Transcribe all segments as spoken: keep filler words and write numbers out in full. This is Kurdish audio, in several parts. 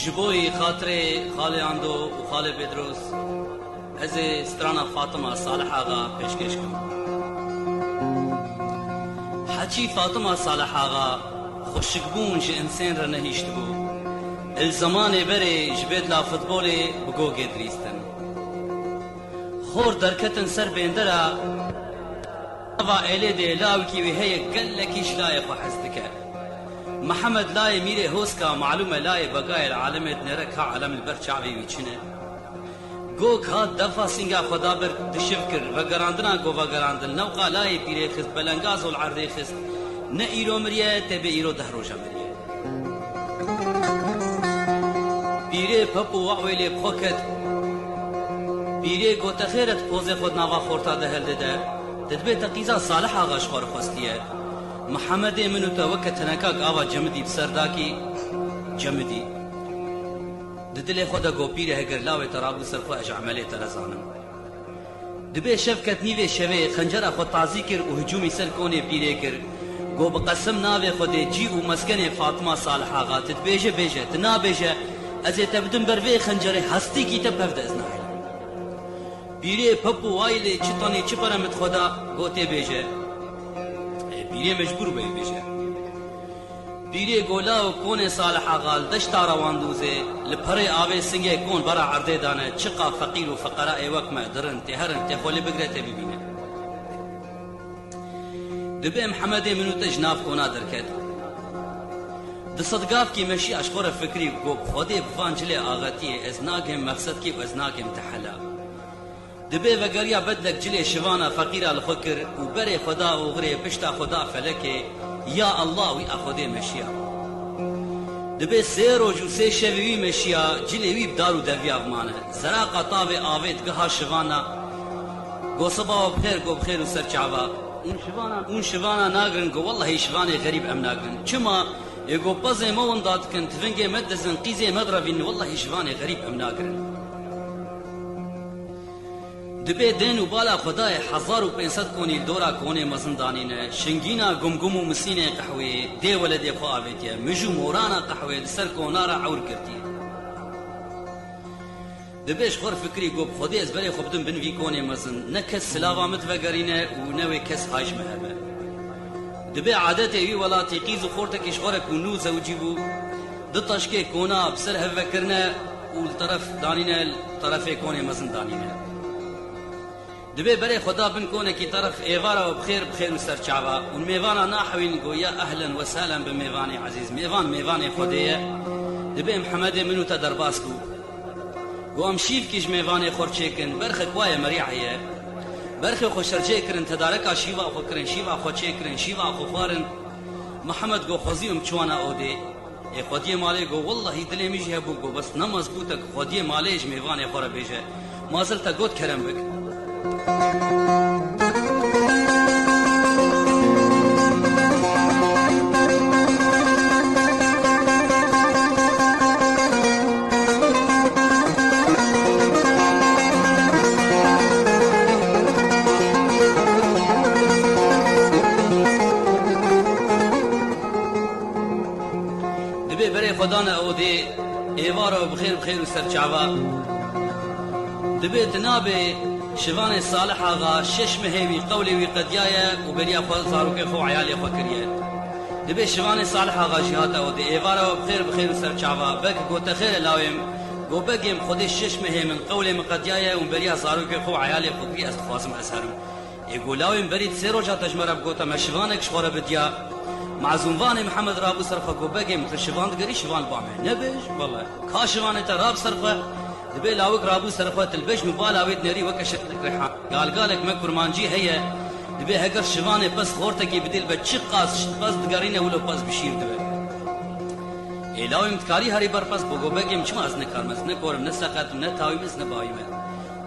Ji bo xatirê xalê Ando û xalê Bedros, ez ê strana Fatima Salih Axa pêşkêş kim. Heçî Fatima Salih Axa xweşikbûn ji insên re nehiştibû. Li zemanê berê ji bêdla futbolê bi gogê dirîstin. Xor derketin ser bêndera. Nava êlê de lawikî wî heye, gelekî ji layê xwe hez dike. Mihemed layê Mîrê Hoska, malûm e layê Begayê li alemê dinêre, ka alem li ber çavê wî çin e. Gog hat defa sînga xwe da ber, dişiv kir, vegerandina go vegerandin, newqa layê pîrê xist, belengaz û li erdê xist. Ne îro miriye, tê bê îro deh roja miriye. Pîrê pep û wawê lê bi xwe ket. Pîrê gote, xêr e, tu pozê xwe di nava xorta de hildide. Te dibê te qîza Salih Axa ji xwe re xwestiye. Mihemedê min û te weke teneka gava cemidî bi ser dakî, cemidî. Di dilê xwe de go, pîrê, heger lawê te rabû ser xwe, ez ji emelê te re zanim. Dibê şev ket nîvê şevê, xencera xwe tazî kir û hicûmî ser konê pîrê kir. Go, bi qesem navê Xwedê, cî û meskenê Fatima Salih Axa, tu dibêje bêje, tu nabêje, ez ê te bidim ber vê xencerê, hestîkî te pev de ez nahêlim. Pîrê pep û wayî lê çi tanî çi pere min xwe da, go, tê bêje. Ê, pîrê mecbûr bûye bêje. Pîrê go, law konê Salih Axa li deşta Rewandûzê, li perê avê singê kon bera erdê dane, çiqa feqîr û feqera ê wek me dirin, tê herin, tê xwe lê bigire, tê bibîne. Dibê Mihemedê min û te ji nav kona derket. Di sedgavkî meşiya ji xwe re fikirî, go, bi Xwedê bi van cilê axetiyê ez nagêm mexsedkî û ez nagêm te hela. Dibê vegeriya bedlek cilê şivana feqîra li xwe kir û berê xwe da oxirê, pişta xwe da felekê, ya Allah, wî a Xwedê meşiya. Dibê sê roj û sê şevê wî meşiya, cilê wî bi dar û deviya vimane. Zeraqa tavê avê digiha şivana, go, sibawa bi xêr, go, bi xêr û ser çava. Hûn şivana, hûn şivana nagirin, go, wellahî şivanê xerîb em nagirin. Çima? Ê, go, pezê me winda dikin, tivingê me dizin, qîzê me direvînin, wellahî şivanê xerîb em nagirin. Dibê dên û bala xwe dayê hezar û pênc sed konî li dora konê mezin danîne, şingîna gumgum û misînê qehweyê dê weledê xwe avêtiye, mij û morana qehweyê di ser kona re ewr girtiye. Dibê ji xwe re fikirî, go, bi Xwedê ez berê xwe bidim bin vî konê mezin, ne kes silava min divegerîne û ne wê kes hay ji me hebe. Dibê adetê wî welatî, qîz û xortekî ji xwe re ku nû zewicî bû, di taşkê kona bi ser hev vekirine û li teref danîne, li terefê konê mezin danîne. Dibê berê xwe da bin konekî teref, êvara we bi xêr, bi xêr û ser çava. Hûn mêvana nahewîn, go, ya ehlen we sehlen bi mêvanê ezîz. Mêvan, mêvanê Xwedê ye. Dibê Mihemedê min û te derbas bû. Go, em şîvkî ji mêvanê xwe re çêkin, berxek wa ye merî heye. Berxê xwe şer çêkirin, tedareka şîva xwe kirin, şîva xwe çêkirin, şîva xwe xwarin. Mihemed go, xwezî em çiwana odê. Ê xwediyê malê go, wellahî dilê min jî hebû, go, bes ne mezbût e ku xwediyê malê ji mêvanê xwe re bêje, ma zil te got kerem bik. Dibê berê xwe dane odê, êvara bi xêr, bi xêr û ser çava. Dibê tu nabê Şivanê Salih Axa şeş mehê wî qewlê wî qediyaye û beriya xwe zarokê xwe û eyalê xwe kiriye. Dibê Şivanê Salih Axa jî hate odê, êvara we bi xêr, bi xêr û ser çava. Belkî gote, xêr e lawêm. Go, begêm, Xwedê şeş mehê min qewlê min qediyaye û beriya zarokê xwe û eyalê xwe kiriye, ez dixwazim ez herim. Ê, go, lawên berî di sê roja te ji me re bigota, me şivanek ji xwe re bidiya. Mazûmvanê Mihemed rabû ser xwe, go, begê min, tu şivan digerî, şivan ba me. Nebêj, wele, ka şivanê te rab ser xwe, dibê lawik rabû ser xwe, tu li bejn û bala wê dinêrî weke şeklek Rêhan. Galgalek me kurmancî heye, dibê heger şivanê pez xortekî bidê li be, çiqas pez digerîne wilo pez bi şîr dibe. Ê, lawê min dikarî herî ber pez, bo, go, begê min, çima ez nikarim, ez ne kor im, ne seqet im, ne tawî me, ez ne bawî me.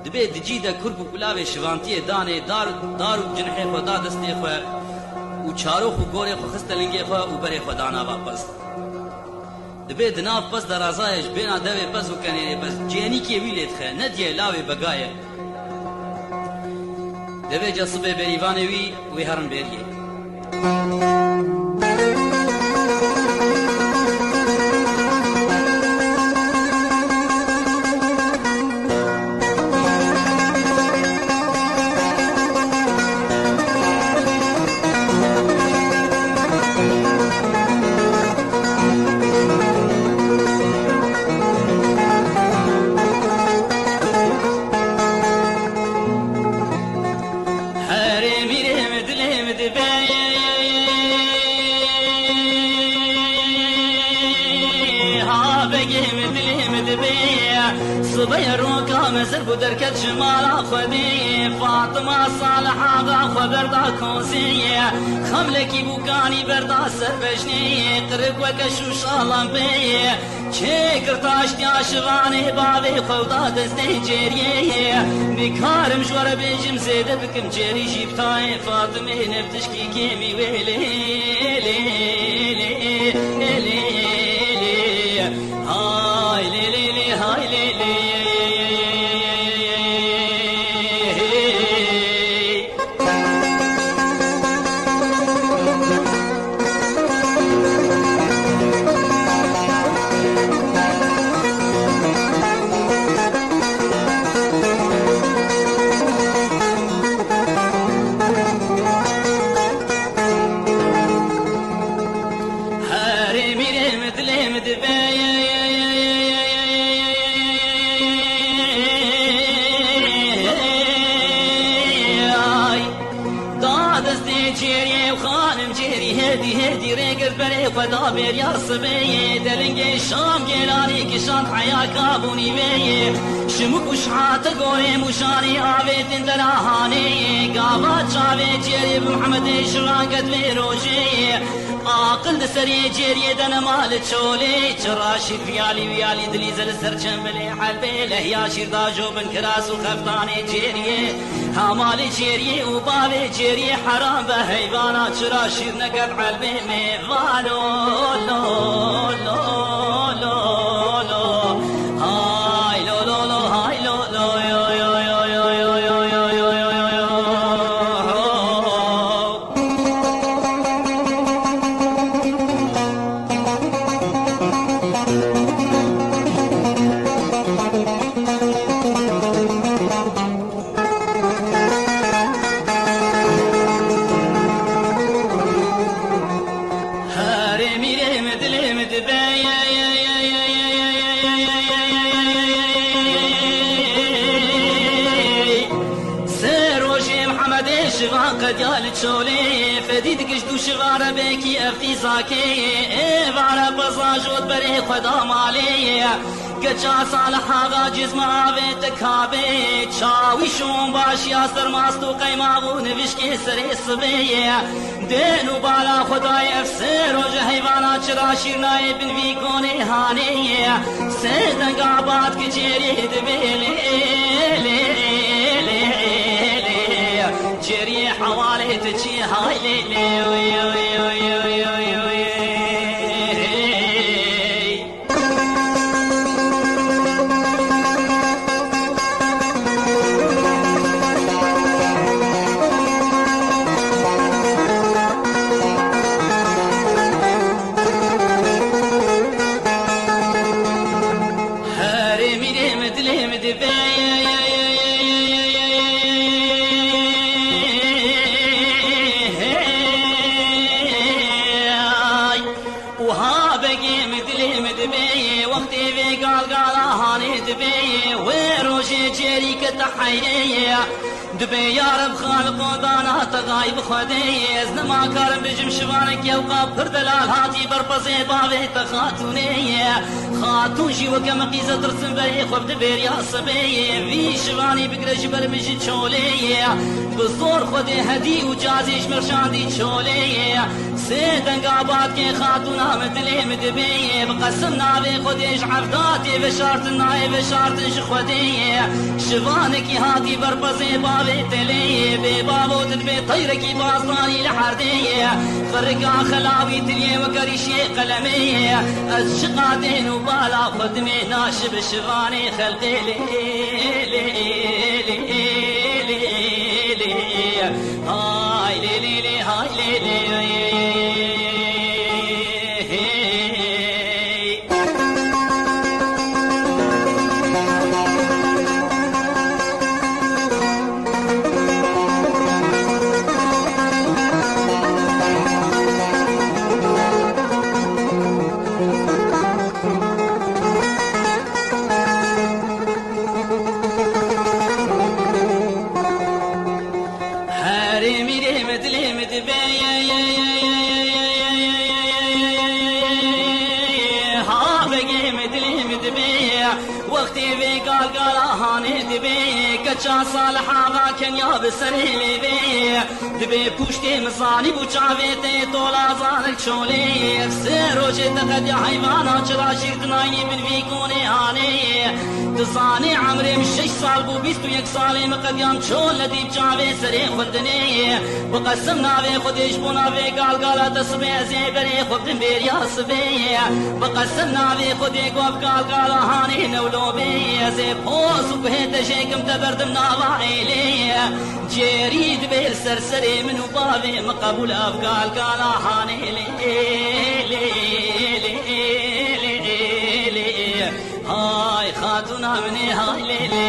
Dibê di cî de kurk û kulavê şivantiyê danê, dar, dar û cinhê xwe da destê xwe û çarox û gorê xwe xiste lingê xwe û berê xwe da nava pez. Dibê di nav pez de razayê ji bêna devê pez û kenêrê pez cênîkê wî lê dixe, nediye lawê begaye. Devê ca sibê berîvanê wî, wê herin bêriyê. Begê min dilê min dibê, sibê roka min zer bû derket ji mala Xwedê. Fatima Salih Axa xwe berda kozê, xemlekî bûkanî berda ser bejnê, qirik weke şûşalan bê. Çêkir taştiya şivanê bavê xwe û da destê cêriyê. Nikarim ji we re bêjim zêde bikim, cêrî jî bi tayê Fatimê ne bi tişkî kêmî wê lê, lê, lê, lê, lê, lê. Hay lê, lê, lê, hay lê, lê. Herê mîrê min dilê min dibe. Ay. Da destê cêriyê û xanim cêrî hêdî hêdî rêgirt berê xwe da bêriya sibê yê. Delingê Şam gêlanî kişand heya kabûnî wê yê. Şimik û şihate gorê mûşanê avêtin dera hanê yê. Gava çavê cêrê bi Mihemedê şivan ket vê rojê yê. Aqil di serê cêriyê de nema li çolê. Çira şîr viyalî viyalî dilîze li ser çembelê helbê. Lehya şîr da jo bin kiras û xeftanê cêriyê. Hemalê cêriyê û bavê cêriyê heram be heyvana, çira şîr neket helbê mêvano. Lo, lo, lo, lo, lo. Hay lo, lo, lo, hay lo, lo, yo, yo, yo. Herê mîrê min dilê min dibe. Sê rojê Mihemedê şivan qediya li çolê. Fedî digiş dû şivan re bêkî ev tîzakê. Êvare pezajot berê xwe da malê. Keça Salih Axa cizma avê te kabê, çawî şûn başiya ser mast û qeymax û nivişkê serê sibê ye. Dên û bala Xwedayê ev sê roje heyvana çira şîr nayê bin vî konê hanê ye. Sê denga bat ki cêrî dibê lê, lê, lê, lê. Cêriyê hewalê tu çi hay lê, lê, oy, oy, oy. Herê mîrê min dilê min dibe. Wiha begê min dilê min dibê, wextê vê galgala hanê dibê, wê rojê cêrî kete heyrê ye. Dibê ya Reb Xaliqo dana te gayb Xwedê ye. Ez nema karim bijim şivanek yewqa pir delal hatî berpezê bavê te xatûnê ye. Xatûn jî weke miqîze tirsin berê xwe bi dibêriya sibê ye. Vî şivanî bigire ji ber min ji çolê ye. Bi zor Xwedê hedî û cazî ji min rişandî çolê ye. Sê denga batkê xatûna min dilê min dibê, bi qesim navê Xwedê ji evdatê veşartin nayê veşartin ji Xwedê ye. Şivanekî hatî berpezê bavê telê ye, bê bavo tu dibê teyrekî bazdanî li herdê ye. Qirika xelawî tiliyê weke rîşê qelemê ye. Ez çiqa tên û bala xwe dimê naşi bi şivanê xelqê lê, lê, lê, lê, lê, lê. Hay lê lê lê, hay lê lê. Herê mîrê min dilê min dibe. Wextê vê galgala hanê dibê, keça Salih Axa kenya bi serê lê vê. Dibê pûştê min zanî bû çavê te tola zanik çolê. Sê rojê te qediya heyvana çira şîr dinaynî bin vî konê hanê. Tu zanî emrê min şeş sal bû, bîst û yek salê min qediyam çol nedî çavê serê xwendinê. Bi qesim navê Xwedê ji bo navê galgala te sibê ez ê berê xwe bidim bêriya sibê. Bi qesim navê Xwedê ku ev galgala hanê newlo bê. Ez ê poz û guhê te jêkim te berdim nava êlê. Cêrî dibê li ser serê min û bavê min qebûl ev galgala hanê lê, lê, lê, lê, lê, lê. Hay xatûna min ê, hay lê lê.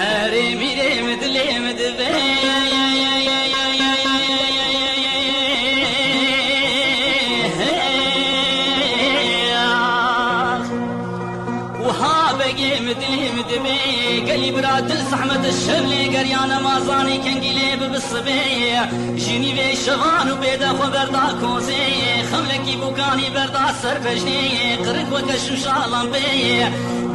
Herê mîrê min dilê min dibe. Wiha begê min dilê min dibe. Gelî bira dil zehmet şev lê geriyane ma zanî kengî lê bibi sibê. Ji nîvê şevan û bêde xwe berda kozê. Xemlekî bûkanî berda ser bejnê, qirik weke şûşa lambeyê.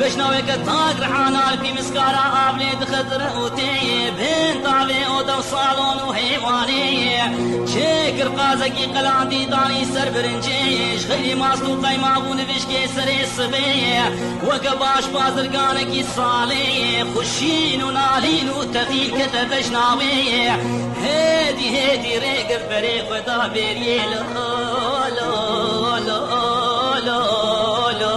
Bejna weke tak rihana li pîmiskara av lê dixetire û tê. Bên tavê oda û salon û heywanê. Çê kir qazekî qelandî danî ser birincê. Ji xeylî mast û qeyma bû nivişkê serê sibê. Weke baş bazirganekî salê. Xweşîn û nalîn û texîn kete bejna wê. Hêdî hêdî rê girt berê xwe da bêriyê lo, lo, lo, lo, lo.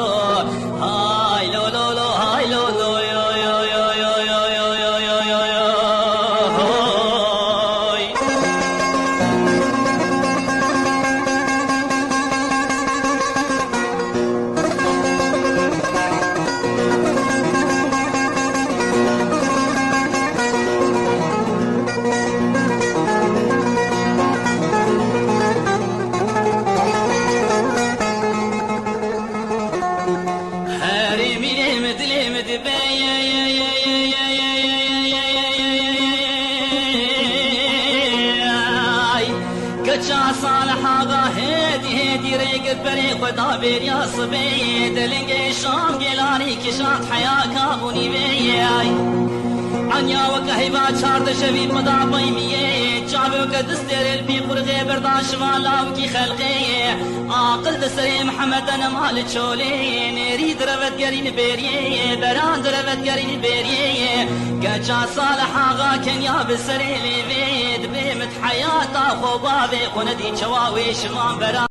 Hay lo, lo, lo, hay lo, lo, yo, yo, yo, yo, yo, yo, yo, yo, yo, yo, yo, hoy. Herê mîrê min dilê min dibe. Ay, keça Salih Axa hêdî hêdî rê girt berê xwe da bêriya sibê. Delingê Şam Gêlanî kişand heya kabûnî vê. Ay, anya weke heyva çardeh şevî xwe da peymiyê. Çavê weke distêrê li pî qurixê berda şivan lawikî xelqê. Aqil di serê Mihemed de nema li çolê. Nêrî direvet gerî li bêriyê, beran direvet gerî li bêriyê. Keça Salih Axa kenya bi serê lêvê. Dibê min heyata xwe bavê xwe nedî çawa wê şivan beran.